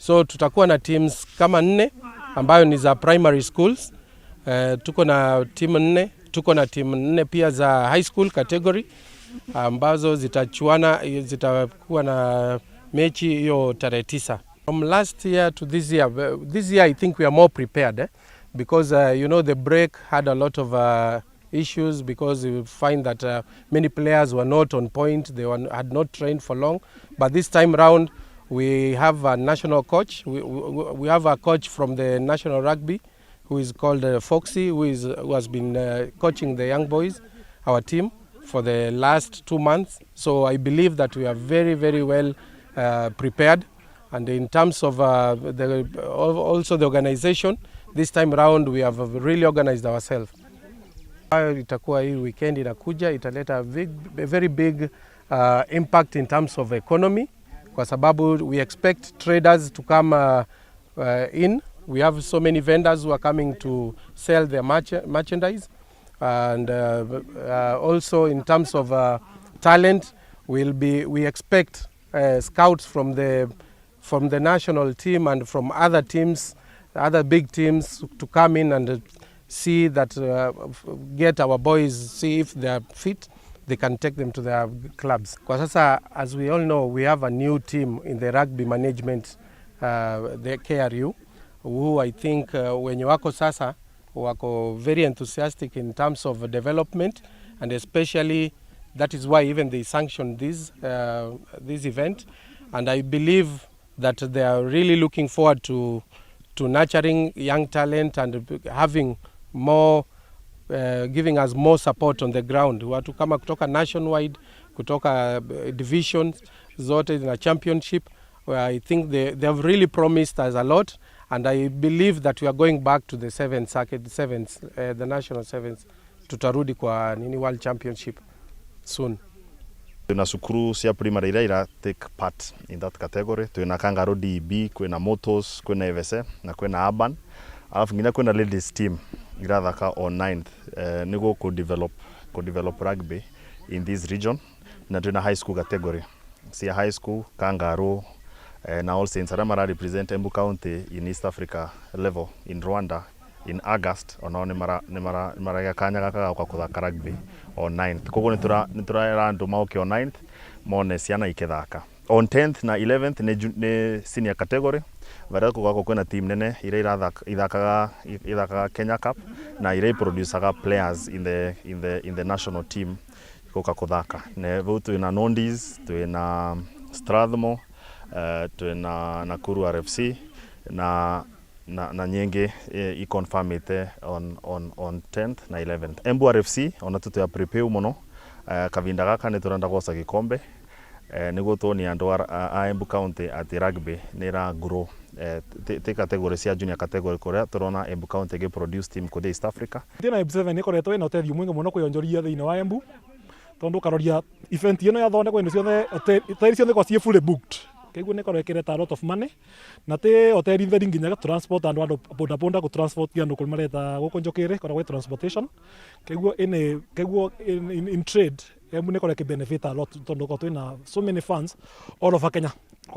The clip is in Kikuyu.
So tutakuwa na teams kama nne ambayo ni za primary schools. Tuko na timu nne, tuko na timu nne pia za high school category ambazo zitachuana, zitakuwa na mechi hiyo tarehe 9. From last year to this year I think we are more prepared, eh? Because the break had a lot of issues, because you find that many players were not on point, they had not trained for long. But this time round we have a national coach. We have a coach from the national rugby who is called Foxy, who has been coaching the young boys, our team, for the last 2 months. So I believe that we are very, very well prepared. And in terms of also the organization, this time round we have really organized ourselves. Hayo itakuwa hii weekend inakuja italeta a very big impact in terms of economy, kwa sababu we expect traders to come in. We have so many vendors who are coming to sell their merchandise, and also in terms of talent, we expect scouts from the national team and from other teams, other big teams, to come in and see that get our boys, see if they are fit, they can take them to their clubs. Kwa sasa, as we all know, we have a new team in the rugby management, the KRU, who I think wenye wako sasa wako very enthusiastic in terms of development, and especially that is why even they sanctioned this event, and I believe that they are really looking forward to nurturing young talent and having more giving us more support on the ground. Watu kama kutoka nationwide, kutoka divisions zote na championship, where I think they have really promised us a lot, and I believe that we are going back to the seventh circuit, sevens, the national sevens. Tutarudi kwa nini, world championship soon. Twina cukuru cia primary iria ira take part in that category. Twina Kangaroo DB, kwina Motos, kwina Evese na kwina Urban, alafu nginya kwina ladies team irathaka on 9th, niguo ku develop rugby in this region. Na twina high school category cia high school, Kangaroo na All Saints, aria mara represent Embu County in East Africa level in Rwanda in August, onao nĩ maragĩa kanya gaka ga gũka kũthaka rugby on 9th. Koguo nĩ tũrera andũ moke on 9th mone ciana ikĩthaka. On 10th na 11th nĩ senior category, varia gũgakorwo kwĩna team nene iria ithakaga Kenya Cup na iria iproducaga players in the national team gũka kũthaka. Ne vau twĩna Nondis, twĩna Strathmore, twĩna Nakuru RFC na nyingĩ iconfirmĩte on 10th na 11th. Embu RFC ona tu prepare mũno, kavinda gaka nĩ tũrenda gwoca gĩkombe, nĩguo tuonie andũ a Embu County atĩ rugby nĩ ĩra grow, ti category cia junior category, kũrĩa tũrona Embu County ĩgĩ produce team kũthĩ East Africa. Ĩno Embu 7 ĩkoretwo ĩna ũteithio mũingĩ mũno kwĩonjoria thĩinĩ wa Embu, tondũ ũkaroria event ĩno yathondekwo, indo ciothe, hoteli ciothe ikoragwo ciĩ fully booked, koguo nĩ ĩkoragwo ĩkĩreta a lot of money, na ti hoteli theri, nginya transport andũ boda boda gũ transport andũ kũrĩa mareta gũkũ Njũkĩrĩ, ĩkoragwo ĩ transportation. Koguo ĩnĩ koguo in trade, Embu nĩ ĩkoragwo ĩkĩ benefit a lot, tondũ korwo twĩna so many fans all over Kenya.